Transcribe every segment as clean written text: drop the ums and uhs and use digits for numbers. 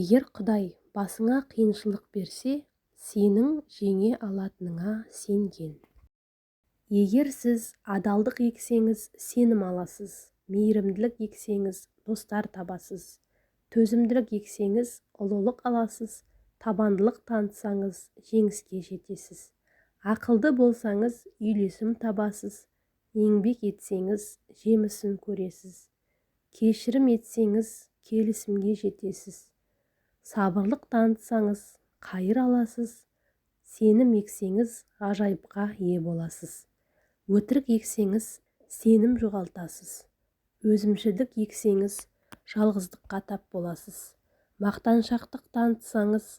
Егер Құдай басыңа қиыншылық берсе, сенің жеңе алатыныңа сенген. Егер сіз адалдық ексеңіз, сенім аласыз, мейірімділік ексеңіз, достар табасыз, төзімділік ексеңіз, ұлылық аласыз, табандылық танытсаңыз, жеңіске жетесіз. Ақылды болсаңыз, үйлесім табасыз, еңбек етсеңіз, жемісін көресіз. Кешірім етсеңіз, келісімге жетесіз. Сабырлық танытсаңыз, қайыр аласыз, сенім ексеңіз, ғажайыпқа ие боласыз. Өтірік ексеңіз, сенім жоғалтасыз. Өзімшілдік ексеңіз, жалғыздыққа тап боласыз. Мақтаншақтық танытсаңыз,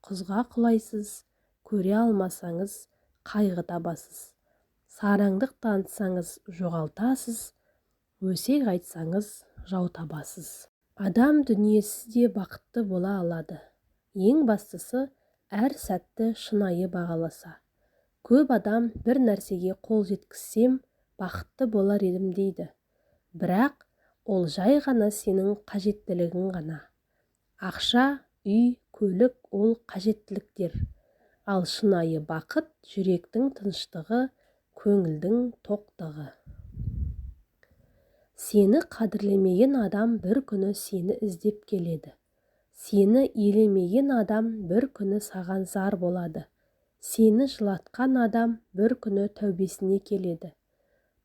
құзға құлайсыз, көре алмасаңыз, қайғы табасыз. Сараңдық танытсаңыз, жоғалтасыз, өсек айтсаңыз, жау табасыз. Адам дүниесіз де бақытты бола алады. Ең бастысы, әр сәтті шынайы бағаласа. Көп адам бір нәрсеге қол жеткізсем, бақытты болар едім дейді. Бірақ ол жай ғана сенің қажеттілігің ғана. Ақша, үй, көлік ол қажеттіліктер. Ал шынайы бақыт жүректің тыныштығы, көңілдің тоқтығы. Сені қадірлемеген адам бір күні сені іздеп келеді. Сені елемеген адам бір күні саған зар болады. Сені жылатқан адам бір күні тәубесіне келеді.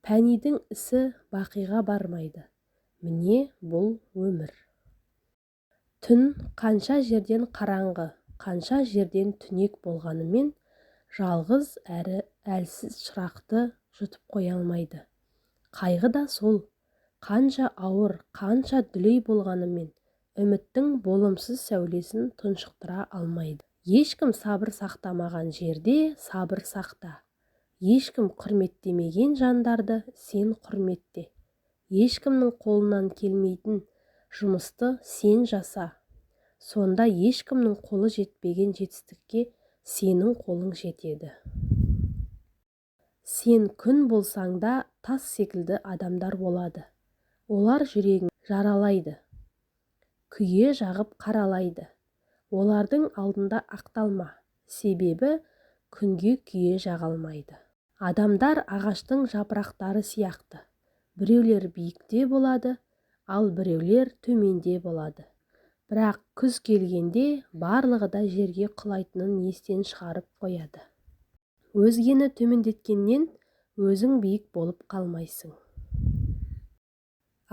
Пәнидің ісі бақиға бармайды. Міне, бұл өмір. Түн қанша жерден қараңғы, қанша жерден түнек болғанымен, жалғыз әрі әлсіз шырақты жұтып қоя алмайды. Қайғы да сол, қанша ауыр, қанша дүлей болғанымен, үміттің болымсыз сәулесін тұншықтыра алмайды. Ешкім сабыр сақтамаған жерде сабыр сақта. Ешкім құрметтемеген жандарды сен құрметте. Ешкімнің қолынан келмейтін жұмысты сен жаса. Сонда ешкімнің қолы жетпеген жетістікке сенің қолың жетеді. Сен күн болсаң да, тас секілді адамдар болады. Олар жүрегіңді жаралайды. Күйе жағып қаралайды. Олардың алдында ақталма. Себебі күнге күйе жаға алмайды. Адамдар ағаштың жапырақтары сияқты. Біреулер биікте болады, ал біреулер төменде болады. Бірақ күз келгенде барлығы да жерге құлайтынын естен шығарып қояды. Өзгені төмендеткеннен өзің биік болып қалмайсың.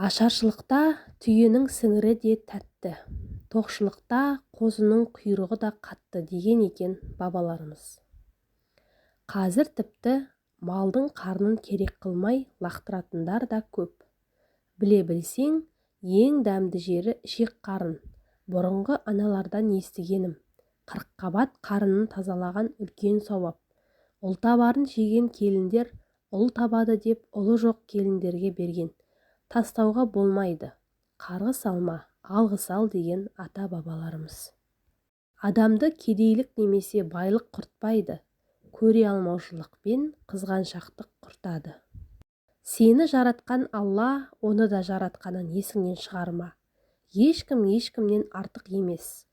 Ашаршылықта түйенің сіңірі де тәтті, тоқшылықта қозының құйрығы да қатты деген екен бабаларымыз. Қазір тіпті малдың қарнын керек қылмай лақтыратындар да көп. Біле білсең, ең дәмді жері ішек-қарын. Бұрынғы аналардан естігенім, қырыққабат қарынын тазалаған үлкен сауап. Ұлтабарын жеген келіндер ұл табады деп ұлы жоқ келіндерге берген. Тастауға болмайды. Қарғыс алма, алғыс ал деген ата-бабаларымыз. Адамды кедейлік немесе байлық құртпайды, көре алмаушылық пен қызғаншақтық құртады. Сені жаратқан Алла оны да жаратқанын есіңнен шығарма. Ешкім ешкімнен артық емес.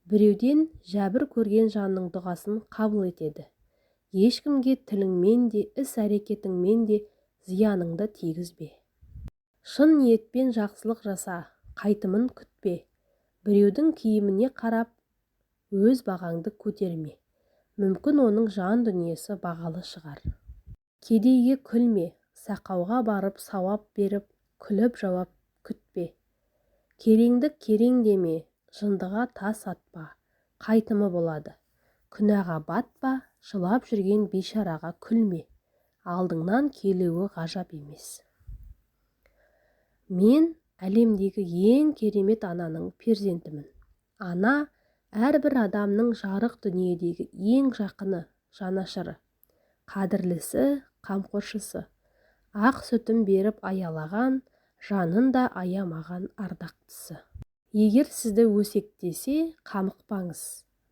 Біреуден жәбір көрген жанның дұғасын қабыл етеді. Ешкімге тіліңмен де, іс-әрекетіңмен де зияныңды тигізбе. Шын ниетпен жақсылық жаса, қайтымын күтпе. Біреудің киіміне қарап, өз бағаңды көтерме. Мүмкін оның жан дүниесі бағалы шығар. Кедейге күлме, сақауға барып сауап беріп, күліп жауап күтпе. Кереңді керең деме, жындыға тас атпа, қайтымы болады. Күнәға батпа, жылап жүрген бейшараға күлме. Алдыңнан келуі ғажап емес. Мен әлемдегі ең керемет ананың перзентімін. Ана әрбір адамның жарық дүниедегі ең жақыны, жанашыры, қадірлісі, қамқоршысы. Ақ сүтін беріп аялаған, жанын да аямаған ардақтысы. Егер сізді өсектесе, қамықпаңыз.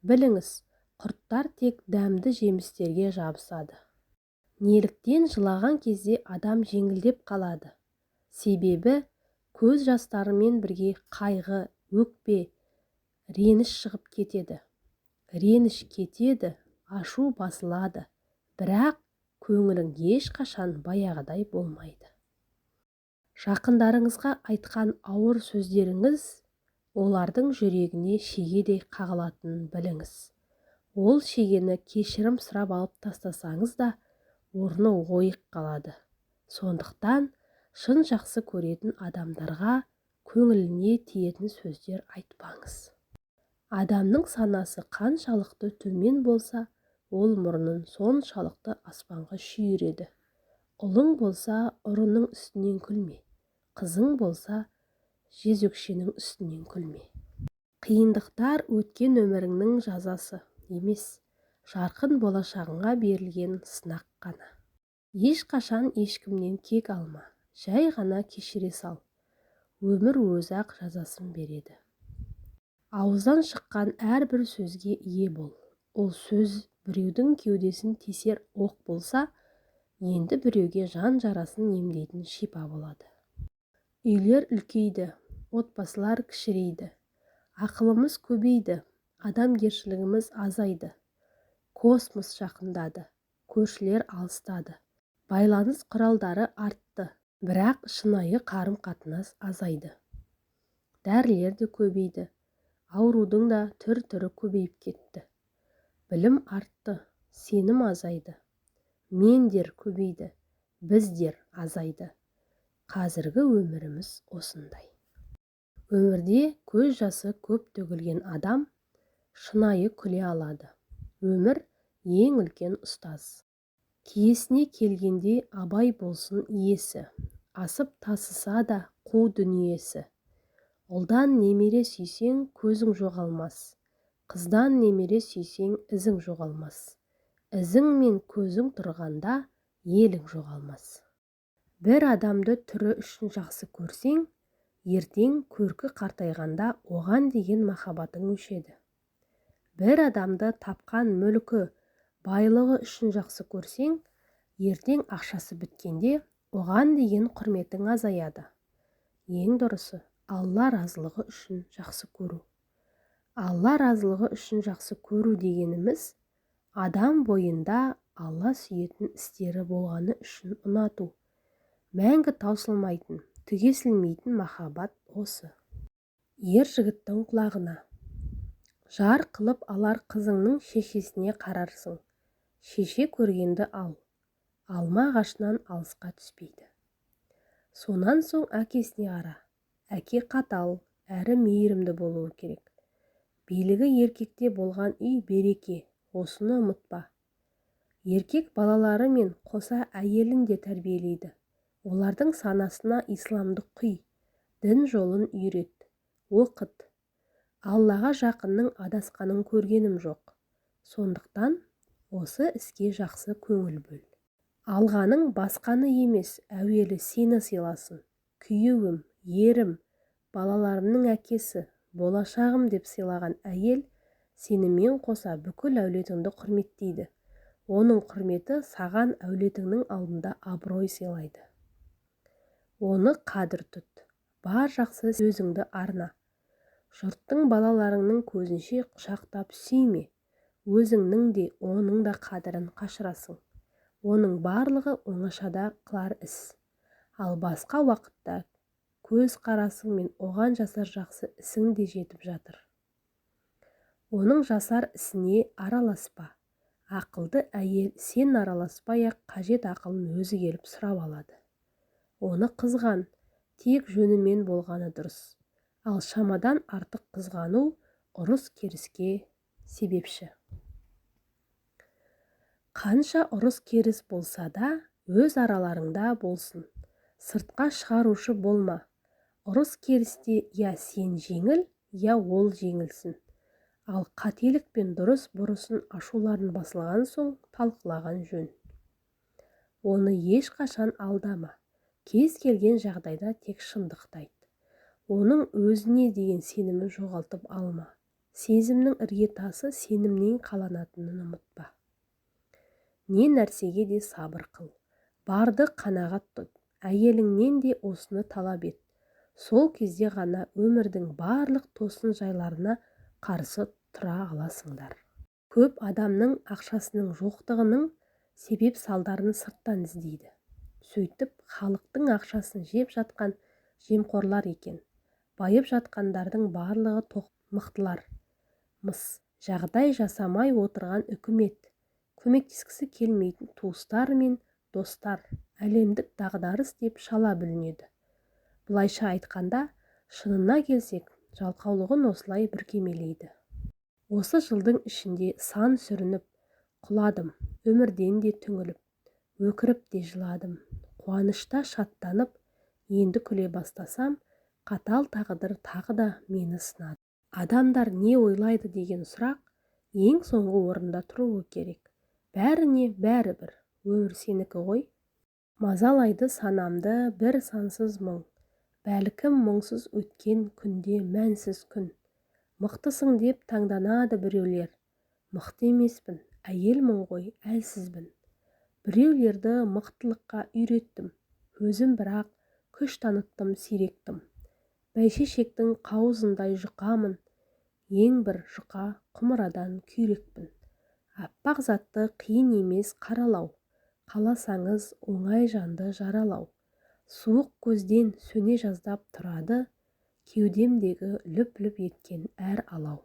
Біліңіз, құрттар тек дәмді жемістерге жабысады. Неліктен жылаған кезде адам жеңілдеп қалады? Себебі көз жастарымен бірге қайғы, өкпе, Реніш шығып кетеді. Реніш кетеді, ашу басылады, бірақ көңілің ешқашан баяғыдай болмайды. Жақындарыңызға айтқан ауыр сөздеріңіз олардың жүрегіне шегедей қағылатынын біліңіз. Ол шегені кешірім сұрап алып тастасаңыз да, орны ойық қалады. Сондықтан шын жақсы көретін адамдарға көңіліне тиетін сөздер айтпаңыз. Адамның санасы қаншалықты төмен болса, ол мұрнын соншалықты аспанға шүйіреді. Ұлың болса, ұрының үстінен күлме, қызың болса, жезөкшенің үстінен күлме. Қиындықтар өткен өміріңнің жазасы емес, жарқын болашағыңа берілген сынақ қана. Ешқашан ешкімнен кек алма, жай ғана кешіре сал. Өмір өзі-ақ жазасын береді. Ауыздан шыққан әрбір сөзге ие бол. Ол сөз біреудің кеудесін тесер оқ болса, енді біреуге жан жарасын емдейтін шипа болады. Үйлер үлкейді, отбасылар кішірейді. Ақылымыз көбейді, адамгершілігіміз азайды. Космос жақындады, көршілер алыстады. Байланыс құралдары артты, бірақ шынайы қарым-қатынас азайды. Дәрілер де көбейді, аурудың да түр-түрі көбейіп кетті. Білім артты, сенім азайды. Мендер көбейді, біздер азайды. Қазіргі өміріміз осындай. Өмірде көз жасы көп төгілген адам шынайы күле алады. Өмір ең үлкен ұстаз. Киесіне келгенде абай болсын иесі, асып тасыса да қу дүниесі. Ұлдан немере сүйсең, көзің жоғалмас. Қыздан немере сүйсең, ізің жоғалмас. Ізің мен көзің тұрғанда елің жоғалмас. Бір адамды түрі үшін жақсы көрсең, ертең көркі қартайғанда оған деген махаббатың өшеді. Бір адамды тапқан мүлкі, байлығы үшін жақсы көрсең, ертең ақшасы біткенде оған деген құрметің азаяды. Ең дұрысы, Алла разылығы үшін жақсы көру. Алла разылығы үшін жақсы көру дегеніміз, адам бойында Алла сүйетін істері болғаны үшін ұнату. Мәңгі таусылмайтын, түгесілмейтін махаббат осы. Ер жігіттің құлағына. Жар қылып алар қызыңның шешесіне қарарсың. Шеше көргенді ал. Алма ағашынан алысқа түспейді. Сонан соң әкесіне қара. Әке қатал, әрі мейірімді болуы керек. Билігі еркекте болған үй береке, осыны ұмытпа. Еркек балалары мен қоса әйелін де тәрбиелейді. Олардың санасына исламды құй, дін жолын үйрет, оқыт. Аллаға жақынның адасқанын көргенім жоқ. Сондықтан осы іске жақсы көңіл бөл. Алғаның басқаны емес, әуелі сені сыйласын. Күйеуім, ерім, балаларымның әкесі, болашағым деп сыйлаған әйел сенімен қоса бүкіл әулетіңді құрметтейді. Оның құрметі саған әулетіңнің алдында абырой сыйлайды. Оны қадір тұт. Бар жақсы сөзіңді арна. Жұрттың балаларыңның көзінше құшақтап сүйме. Өзіңнің де оның да қадірін қашырасың. Оның барлығы оңашада қылар іс. Ал басқа уақытта көз қарасың мен оған жасар жақсы ісің де жетіп жатыр. Оның жасар ісіне араласпа. Ақылды әйел сен араласпай-ақ қажет ақылын өзі келіп сұрап алады. Оны қызған, тек жөнімен болғаны дұрыс. Ал шамадан артық қызғану ұрыс-керіске себепші. Қанша ұрыс-керіс болса да, өз араларыңда болсын. Сыртқа шығарушы болма. Ұрыс-керісте я сен жеңіл, я ол жеңілсін. Ал қателік пен дұрыс бұрысын ашуларын басылған соң талқылаған жөн. Оны ешқашан алдама. Кез келген жағдайда тек шындықты айт. Оның өзіне деген сенімін жоғалтып алма. Сезімнің іргетасы сенімнен қаланатынын ұмытпа. Не нәрсеге де сабыр қыл. Барды қанағат тұт. Әйеліңнен де осыны талап ет. Сол кезде ғана өмірдің барлық тосын жайларына Қарсы тұра аласыңдар. Көп адамның ақшасының жоқтығының себеп-салдарын сырттан іздейді. Сөйтіп, халықтың ақшасын жеп жатқан жемқорлар екен. Байып жатқандардың барлығы тоқ мықтылар. Мыс. Жағдай жасамай отырған үкімет, көмектескісі келмейтін туыстар мен достар, әлемдік дағдарыс деп шала бүлінеді. Былайша айтқанда, шынына келсек, жалқаулығын осылай бүркемелейді. Осы жылдың ішінде сан сүрініп, құладым, өмірден де түңіліп, өкіріп те жыладым. Қуанышта шаттанып, енді күле бастасам, қатал тағдыр тағы да мені сынады. Адамдар не ойлайды деген сұрақ ең соңғы орында тұруы керек. Бәріне бәрібір, өмір сенікі ғой. Мазалайды санамды бір сансыз мұң. Бәлкім, мұңсыз өткен күнде мәнсіз күн. Мықтысың деп таңданады біреулер. Мықты емеспін, әйелмін ғой, әлсізбін. Біреулерді мықтылыққа үйреттім. Өзім бірақ күш таныттым сиректім. Бәйшешектің қауызындай жұқамын, ең бір жұқа құмырадан күйрекпін. Аппақ затты қиын емес қаралау, қаласаңыз оңай жанды жаралау. Суық көзден сөне жаздап тұрады, кеудемдегі лүп-лүп еткен әр алау.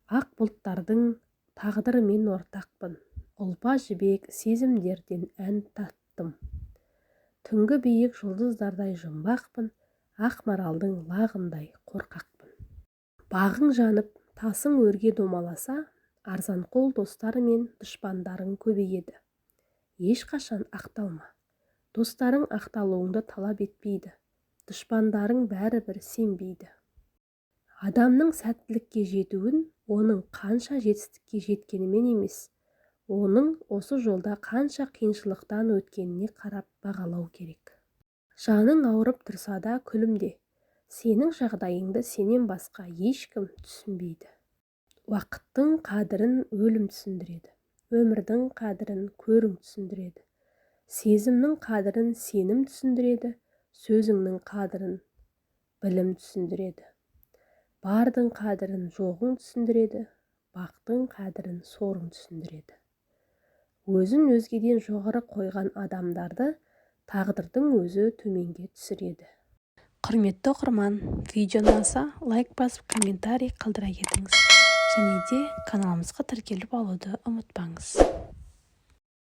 Ақ бұлттардың тағдырымен ортақпын, ұлпа жібек сезімдерден ән таттым. Түнгі биік жұлдыздардай жұмбақпын, ақ маралдың лағындай қорқақпын. Бағың жанып, тасың өрге домаласа, арзанқол достар мен дұшпандарың көбейеді. Ешқашан ақталма. Достарың ақталуыңды талап етпейді. Дұшпандарың бәрібір сенбейді. Адамның сәттілікке жетуін оның қанша жетістікке жеткенімен емес, оның осы жолда қанша қиыншылықтан өткеніне қарап бағалау керек. Жаның ауырып тұрса да күлімде. Сенің жағдайыңды сенен басқа ешкім түсінбейді. Уақыттың қадірін өлім түсіндіреді. Өмірдің қадірін көрің түсіндіреді. Сезімнің қадірін сенім түсіндіреді. Сөзіңнің қадірін білім түсіндіреді. Бардың қадірін жоғың түсіндіреді. Бақтың қадірін сорың түсіндіреді. Өзін өзгеден жоғары қойған адамдарды тағдырдың өзі төменге түсіреді. Құрметті оқырман, видео ұнаса, лайк басып, комментарий қалдыра кетіңіз. Және де каналымызға тіркеліп алуды ұмытпаңыз.